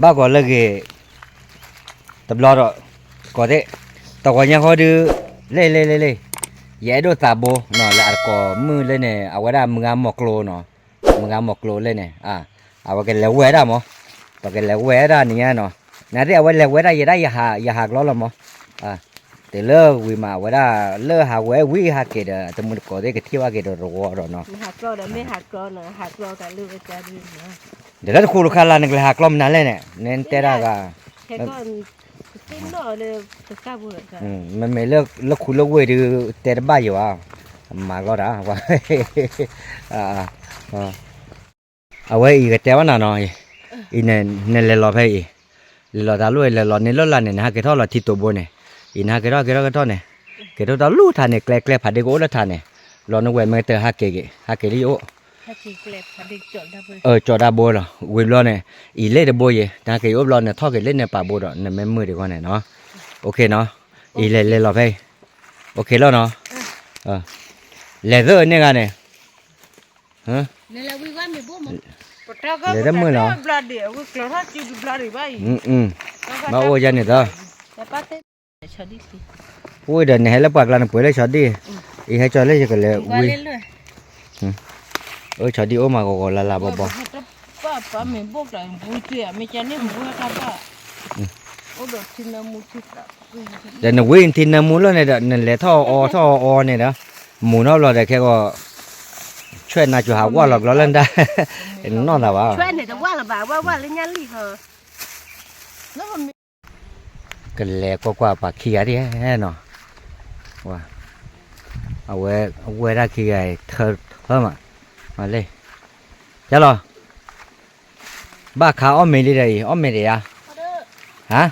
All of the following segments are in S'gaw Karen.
ဘၣ်ကီးလၢဂ့ၤ တဘျီဒီး ကီးသ့ၣ် တဂီၤညါဃီဒုး လ့ၣ်လ့ၣ်လ့ၣ်လ့ၣ် ယအဲၣ်ဒိးသးဘိနီၤ လၢအတကိးမုၢ်လၢန့ၣ် အဝဲဒၣ်မုၢ်ဂၤမီၤကျိနီၤ မုၢ်ဂၤမီၤကျိလၢန့ၣ် အဝဲကလဲၤဝဲဒၣ်မး ပကလဲၤဝဲဒၣ်နံၤညါနီၤ နာ်သ့ၣ်အဝဲလဲၤဝဲဒၣ်ယဲဒၣ်ယဟး ယဟးကျီလီၤမး တုၤလၢဝံၤမး အဝဲဒၣ်လၢဟးဝဲဝံၤဟးက့ၤဒီး တမုၢ်တကိးသ့ၣ်ကထံၣ်ဘၣ်က့ၤဒီးတဝီဒီးနီၤ ဒီးလၢတခူတခါလၢနကလဲၤဟးကျီမနုၤလဲၣ်န့ၣ် နတဲဒၣ်ဂၤ မ့မ့ၢ်လၢခူလၢဝ့ၢ်ဒုး တဲတဘၣ်ယၤဘၣ် မၤလီၤတၢ် အဝဲအံၤကတဲဘၣ်နၤနီၤ အံၤန့ၣ် နလဲၤလီၤဖဲအံၤ လဲၤလီၤတၢ်လိၣ် လဲၤလီၤန့ၢ်လၢ်လၢ်န့ၣ် နဟးက့ၤထီၣ်လီၤထံတိာ်ဘိန့ၣ် အံၤနဟးက့ၤထီၣ်က့ၤထီၣ်က့ၤထီၣ်န့ၣ် က့ၤထီၣ်တၢ်လိၣ်ထးန့ၣ် ကျဲကျဲဖးဒ့ကအိၣ်လၢထးန့ၣ် ဘျီနဝဲမ့ၢ်တဟးက့ၤက့ၤ ဟးက့ၤလၢယအိၣ် ကၠီးတၢ်ဘိလီၤ ဝံၤဘျီန့ၣ် အံၤလ့ၣ်တဘိယံၤ နဟးက့ၤယအိၣ်ဘျီ နထီၣ်က့ၤလၢန့ၣ်ပာ်ဘိဒီး နမ့ၢ်မုာ်ဒံးဂီၢ်န့ၣ်နီၤ အိၣ်ခ့နီၤ အံၤလဲၤလဲၤလီၤဖဲအံၤ အိၣ်ခ့လီၤနီၤ လဲၤသၢန့ၢ်ဂၤန့ၣ် လဲၤတမုာ်လီၤ ဘၣ်အိၣ်ယၤန့ၣ်သၢ ဝံၤဒီးနဟဲလၢပှၤကျါန့ၣ်ပှဲၤလၢဆီဒံၣ် အံၤဟဲကၠီလၢယကလဲၤဝံၤ အၢ ဆီဒံၣ်အိၣ်မးဂီၤဂီၤလၢ်လၢ်ဘီဘီ ဒီးနဝံၤထံနၢမူလၢန့ၣ်ဒီး နလဲၤထီၣ်အီထီၣ်အီန့ၣ်ဒီး မူၤနီတဘျီဒီးခဲဂီၤ ဆွဲနၤစူၤဟးဝၢ်လီၤကျီလၢဒၣ် နီၢ်သးဘၣ် ကလဲၤကွၢ်ကွၢ်ပှၤခံဂၤဒ်နီၤ အဝဲ အဝဲဒၣ်ခံဂၤအံၤ ထၢထၢမး မၤလ့ၢ် ကလီၤ ဘၣ်ခါအီၣ်မ့ၤလံဒီးအံၤ အီၣ်မ့ၤဒီးယါ ဟါ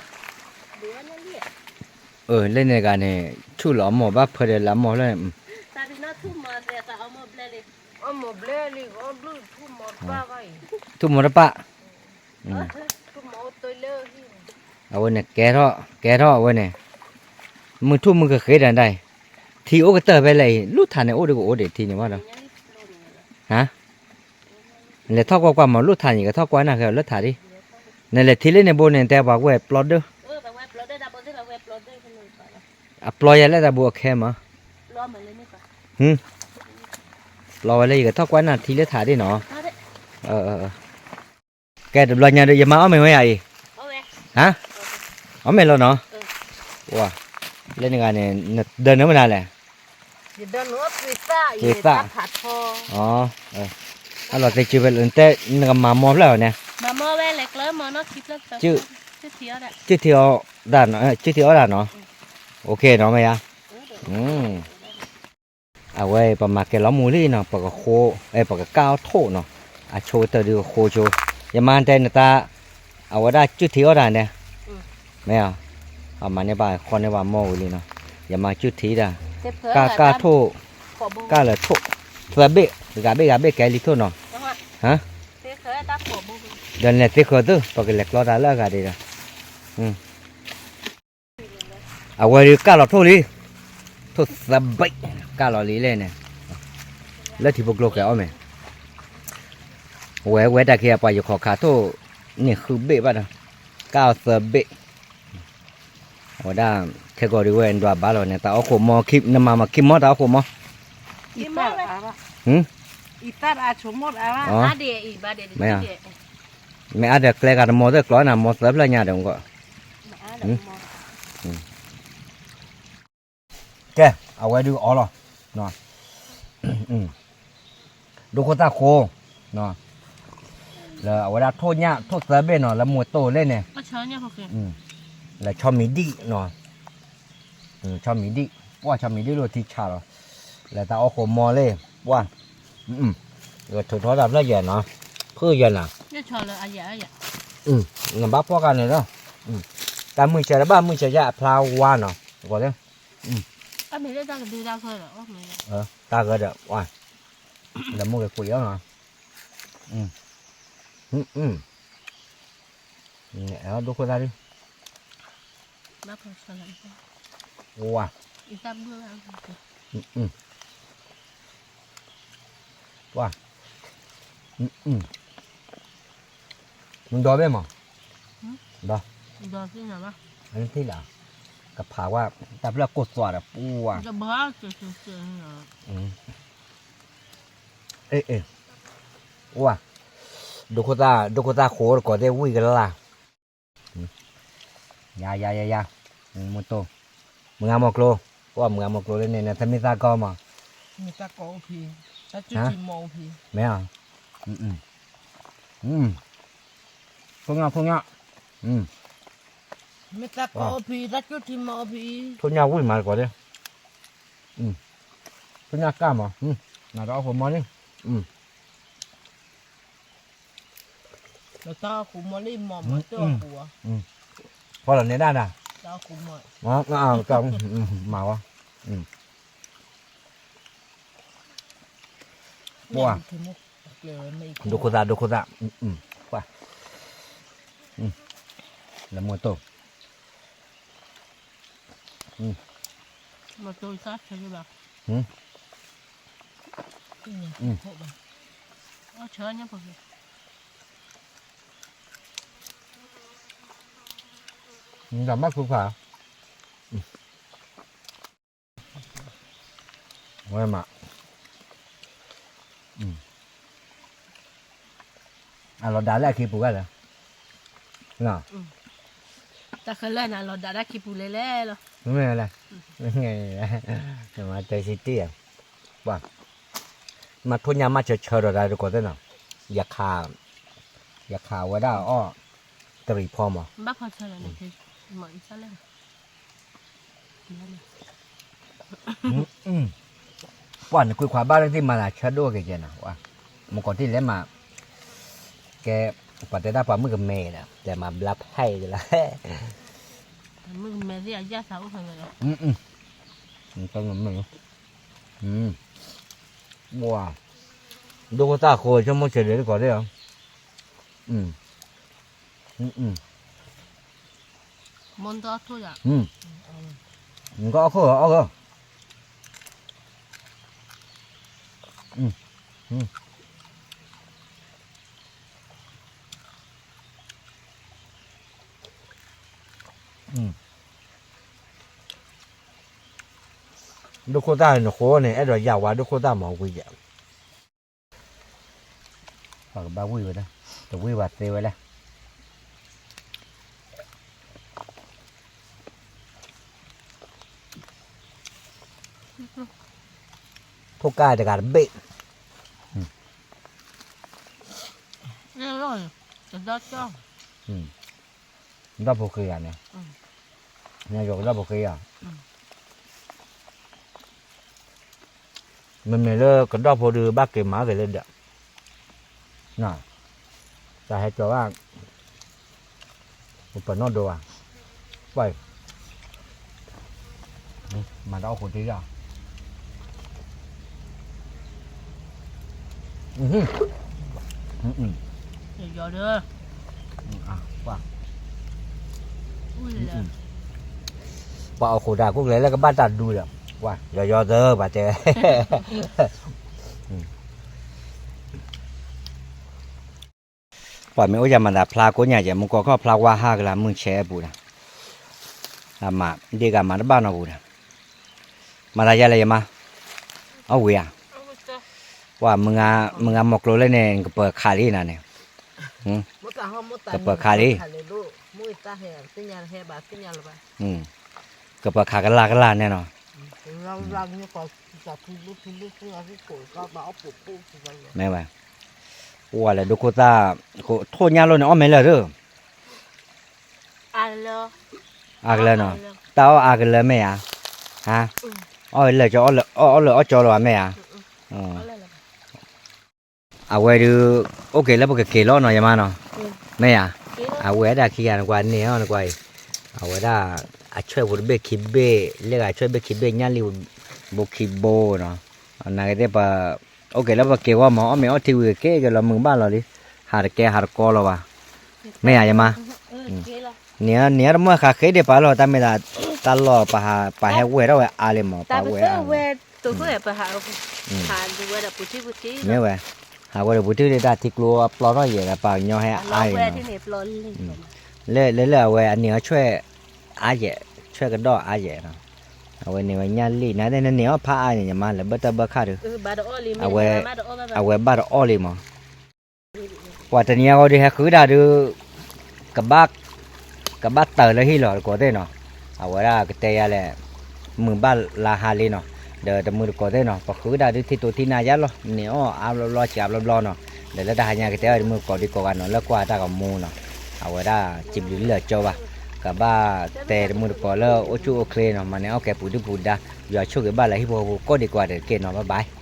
အၢ လၢန့ၣ်ဂၤန့ၣ် ဆူၣ်လီၤအီၣ်မ့ၤဘၣ်ဖၢဒီးလၢအမ့ၤလၢ ထူၣ်မီၤတပၣ် အဝဲန့ၣ်ကဲထီၣ် ကဲထီၣ်အဝဲန့ၣ် မုၢ်ထူၣ်မုၢ်ကဃ့တၢ်ဒၣ်အံၤ ထံအိၣ်ကတၢၢ်ဖဲလဲၣ်အံၤ လူၢ်ထးန့ၣ်အိၣ်ဒံးကအိၣ်ဒံးထံန့ၣ်ဘၣ်ဒီး ဟါ လဲၤထီၣ်ကွၢ်ကွၢ်မး လူၢ်ထးန့ၣ် ကထီၣ်ကွၢ်နၢ်ဃဲလၢထးဒံး နလဲၤထံလၢန့ၣ်ဘိန့ၣ် တဲပှၤဝဲပျီဒၢ အပျီယဲလၢတၢ်ဘိအခဲမး ပျီဝဲလၢယကထီၣ်ကွၢ်နၢ်ထံလၢထးဒံးနီၤ ကဲတဘျီညါဒီး ယမါအီၣ်မ့ၤဝဲယၤအံၤ ဟါ အီၣ်မ့ၤလီၤနီၤ လၢန့ၣ်ဂၤန့ၣ် နဒၢနုာ်မနုၤလဲၣ် သွံၣ်သၣ် အလီၤသ့စုဖဲလဲၣ် နတဲ နကမၤမီဖျၢၣ်အီၤန့ၣ် စုၣ်ထံအီၣ်ဒၣ် စုၣ်ထံအီၣ်ဒၣ်နီၤ အိၣ်ခ့နီၤမ့ၢ်ယါ အဝဲပမၤကဲလီၤမူလံနီၤ ပကဃိ အဲ ပကကၢ်အီၣ်ထိၣ်နီၤ အဆိကတၢၢ်ဒုးကဃိဆိ ယမါတဲနတၢ် အဝဲဒၣ်စုၣ်ထံအီၣ်တၢ်န့ၣ် မ့ၢ်ဧါ အမၤန့ၢ်ဘၣ်ဃီန့ၢ်ဘၣ်မီၢ်ဝံၤလံနီၤ ယမါစုၣ်ထံတၢ် ကၢ်ကၢ်ထိၣ် ကၢ်လၢထိၣ် သၢဘ့ၣ် ဂၤဘ့ၣ်ဂၤဘ့ၣ်ကဲလံထိၣ်နီၤ ဟါ ဒီးနလဲၤသ့ဃၢၤသု ပကလဲၤကျီတၢ်လၢအဂၤဒံးဒီး အဝဲဒုးကၢ်လီၤထိၣ်လံ ထိၣ်သၢဘ့ၣ် ကၢ်လီၤလံလဲၣ်န့ၣ် လၢထံဖိကျိကဲအီၣ်မ့ၢ် ဝဲဝဲတၢ်ခံဂၤပှၤယခီၣ်ခါထိၣ်န့ၣ်ဃုဘ့ၣ်ဘၣ်ဒီး ကၢ်အီၤသၢဘ့ၣ် အဝဲဒၣ် ခဲကီၢ်ဒုးဝဲဒွးဘၣ်လီၤန့ၣ် တၢ်အီၣ်ခိၣ်မီခံ နမၤမၤခံမီတၢ်အီၣ်ခိၣ်မီ မ့ၢ်ဧါ မ့ၢ်အါတၢ်ကျဲဂၤတမီသ့ၣ်ကျီနၤမီသၢဖျၢၣ်ညါဒီး ကဲ အဝဲဒုးအီၣ်လီၤ ဒိခိၣ်သၣ်ခိၣ် လၢအဝဲဒၣ်ထိၣ်ညၣ်ထိၣ်သၢဘ့ၣ်နီၤ လၢမူတိၢ်လဲၣ်န့ၣ် လၢဆီမံၤဒံၣ်နီၤ ဆီမံၤဒံၣ် ပှၢ်ဆီမံၤဒံၣ်လိာ်ထံဆးလီၤ လၢတၢ်အီၣ်ခိၣ်မီလၢ ပှၢ် ထုးထီၣ်တၢ်ဖျၢၣ်ယဲၢ်နီၤ ဖုၣ်ယဲၢ်နၤ နဘၣ်ဖှီၣ်ခါန့ၣ်လီၤ တၢ်မုၢ်ဆဲးတဘၣ်မုၢ်ဆဲးယါအဖျါဝါနီၤ တၢ်ဂၢၢ်ဒီး လၢမုၢ်ကကွံာ်အီၤနီၤ အဲၣ်ဒိၣ်ခိၣ်သၣ်ဒု ဝါ ဝါ မဒီဘ့ၣ်မး ဒီး အနထံၣ်လီၤ ကဖးဝဲ တၢ်ဖျၢၣ်ကိၢ်သွးဒီးပူၤဝဲ အ့ၣ် အ့ၣ် အိၣ် ဒိခိၣ်သၣ် ဒိခိၣ်သၣ်ဃိတကိးသ့ၣ်ဝံၣ်ကလၢ် ယၤ ယၤ ယၤ ယၤ မုၢ်တိၢ် မုၢ်ဂၤမီၤကျိ အိၣ် မုၢ်ဂၤမီၤကျိလၢန့ၣ် နသမ့ၢ်သၣ်ကီမး မ့ၢ်ဧါ ဖိညၣ် ဖိညၣ် မ့ၢ်သၣ်ကီဖံ တၢ်ကၠိၣ်ထံမီဖံ ဖိညၣ်ဝံၣ်မးတကိးသ့ၣ် ဖိညၣ်ကၢ်မး နတအီၣ်ဃိမီန့ၣ် တအီၣ်ဃိမီလံမး မၤတအီၣ်ဃိ ဖီလီၤန့ၢ်ဒၣ်နၤ တအီၣ်ဃိမီ မၤဝဲ ပှၤ ဒိခိၣ်သၣ် ဒိခိၣ်သၣ် ပှၤ လၢမူတိၢ် မူတိၢ် အီၣ်ဆၢညါပှၤ မ့ၢ်ဖုဖး ဝဲမး အလီၤဒၣ်လၢအခံပူၤဂၤလၢ တၢ်ခဲလၢာ်န့ၣ် အလီၤဒၣ်တၢ်ခံပူၤလဲၣ်လဲၣ်လီၤ မ့ၢ်လဲၣ် မၤတဲစံတ့ၢ် ပှၤ မၤထိၣ်ညါမၤဆၢဆၢဒီးတၢ်တကိးသ့ၣ်နီၤ ယခး ယခးဝဲဒၣ်အီၣ် တရံးဖီမး ဘၣ်ဖီဆၢလီၤန့ၣ် မၤအံၤဆၢလၢ ပှၤနကွၢ်ခွါဘၣ်လၢသ့ၣ်မၤသးဆၢဒိၣ်က့ၤကဲနီၤ မ့ၢ်ကီးတ့ၢ်လဲၣ်မး ကဲ ပှၤတဲတၢ်ပှၤမုၣ်ကမဲဒီး တဲမၤဘျါဖဲအံၤလီၤ မုၣ်ကမဲသ့ၣ်အယၣ်သးအိၣ်ဖဲဝဲလီၤ ပှၤ ဒိခိၣ်သၣ်ဃိ ဆိကမိၣ်ဆဲးဒဲးတကိးသ့ၣ်လီၤ မ့ၢ်တအီၣ်ခိၣ်ယၤ နကအီၣ်ခိၣ်အီၣ်ခိၣ် ဒိခိၣ်သၣ်နဃိန့ၣ် အဲၣ်ဒိးယၢ်ဝါဒိခိၣ်သၣ်မၤဝံၤယဲၢ် ပှၤကဘၣ်ဝံၣ်ဝဲဒၣ် တဝံၣ်ဘၣ်သ့ဝဲလဲၣ် ထိၣ်ကၢ်တဂၤတဘ့ၣ် ဒီဖိဃ့ယၤန့ၣ် ယကဒီဖိဃ့ယၤ မ့မ့ၢ်လၢကဒီဖိဒုးဘၣ်က့ၤမၤက့ၤလၢဒၢး တၢ်ဟဲကၠီၤဘၣ် ပပၢၤနီၣ်ဒိဝဲ ပှၤ မၤတၢ်အိၣ်ခိးတ့ၢ်ယၤ ပှၤအိၣ်ခိးတၢ်ကူၣ်ကျဲလၢကဘၣ်တၢ်ဒူဒီး ပှၤ ယီၤယီၤသၢ ပှၤတဲ ပှၤမ့ၢ်အိၣ်ယၤမၤသးဖျါကိးညါကဲ မူကီၢ်ခီၣ်ဖျါဝါဟးကလၢမုၢ်ဆဲးပူၤဒီး အမၤ ဒ့ၣ်ဂၤမၤတဘၣ်နီၢ်ပူၤဒီး မၤသးယၤလဲၣ်ယမါ အဝံၤဧါ ပှၤ မုၢ်ဂၤမီၤကျိၤလၢန့ၣ် ကပၢၤခးလံနၤန့ၣ် ကပၢၤခးလံ ကပၢၤခးကလၢ်ကလၢ်န့ၣ်နီၤ မ့ၢ်ဝဲ အိၣ်ဝဲလၢဒိခိၣ်သၣ် ထိၣ်ညၣ်လိၣ်န့ၣ် အီၣ်မ့ၢ်လၢာ်ဧၢ အါကလၢနီၤ တၢ်အီၣ်အါကလၢမ့ၢ်ဧါ ဟါ အီၣ်လၢာ်ကၠီ အီၣ်လၢာ်အီၣ်ကၠီလီၤမ့ၢ်ဧါ အဝဲဒုး အိၣ်က့ၤလၢပကက့ၤလီၤနီၤ ယမါနီၤ မ့ၢ်ဧါ အဝဲဒၣ်ခံဂၤနကွၢ်န့ၢ်အီၤနကွၢ်အံၤ အဝဲဒၣ် အဆွဲၣ်ဖိတဘ့ၣ်ခံဘ့ၣ် လၢဂၤဆွဲၣ်ဘ့ၣ်ခံဘ့ၣ် ညၣ်လံၢ်ဘိခံဘိနီၤ နာ်က့သ့ၣ်ပ အိၣ်က့ၤလၢပက့ၤဂီၢ်မး အီၣ်မ့ၢ်အီၣ်ထံဝံၤက့ၤက့ၤလီၤမုာ်ဘၣ်လီၤလံ ဟးတကဲဟးတကီလီၤဘၣ် မ့ၢ်ဧါယမါ န့ၣ် န့ၣ်တမုၢ်ဃးဃ့ဒံးပာ်လီၤ တၢ်မ့ၢ်သး တၢ်လီၢ်ပဟး ပဟဲဝဲၢ်ထီၣ်ဝဲအါလံမး ပဝဲ မ့ၢ်ဝဲ ဟးဝဲဒီးပူၤထံၣ်ဒံးတၢ်ထံကျိအပျီထီၣ်ယဲၢ်ဒီး ပှၤကညီဟဲအါအံၤနီၤ လၢလၢအဝဲအန့ၢ်အီၣ်ဆွဲၣ်အါယဲၢ်, ဆွဲၣ်ကဒီၣ်အါယဲၢ်နီၤ, အဝဲန့ၢ်ဝဲညၣ်လံၣ် နသ့ၣ်နန့ၢ်အီၣ်ဖးအါန့ၣ် ယမါလၢဘၢၣ်တၢ်ဘၢၣ်ခၣ်ဒီး, အဝဲ, အဝဲဘၣ်တအီၣ်လံမး, ပှၤတနံၤအံၤဒီးဟဲဃုဒၣ်ဒုး, ကဘၣ်, ကဘၣ်တၢၢ်လၢဟံၣ်လီၤတကိးသ့ၣ်နီၤ, အဝဲဒၣ်ကတဲယၤလဲၣ်, မုၢ်ဘၣ်လါဟါလံနီၤ, ဒီးတမုၢ်တကိးသ့ၣ်နီၤ ပဃုဒၣ်ဒုးထံတိၤထံနါယါလီၤ န့ၢ်အီၣ်အါဘျီဘျီစှၤဘျီဘျီနီၤ, ဒီးလၢတဟါညါကတဲအီၤတမုၢ်ကိးဒံကိးဂၤနီၤ လၢကွၢ်တၢ်ကမူနီၤ, အဝဲဒၣ်စံးဘျုးလၢာ်ကၠီဘၣ်, ကဘၣ်တဲတမုၢ်တကိးလၢအိၣ်ဆူၣ်အိၣ်ချ့နီၤ မၤန့ၢ်အီၣ်ကဲပူၤဒုၣ်ပူၤဒါ, ယွၤဆိၣ်ဂ့ၤဘၣ်လၢဟံၣ်ဖိဃီဖိကိးဒံကိးဂၤဒဲးတက့ၢ်နီၤ bye bye.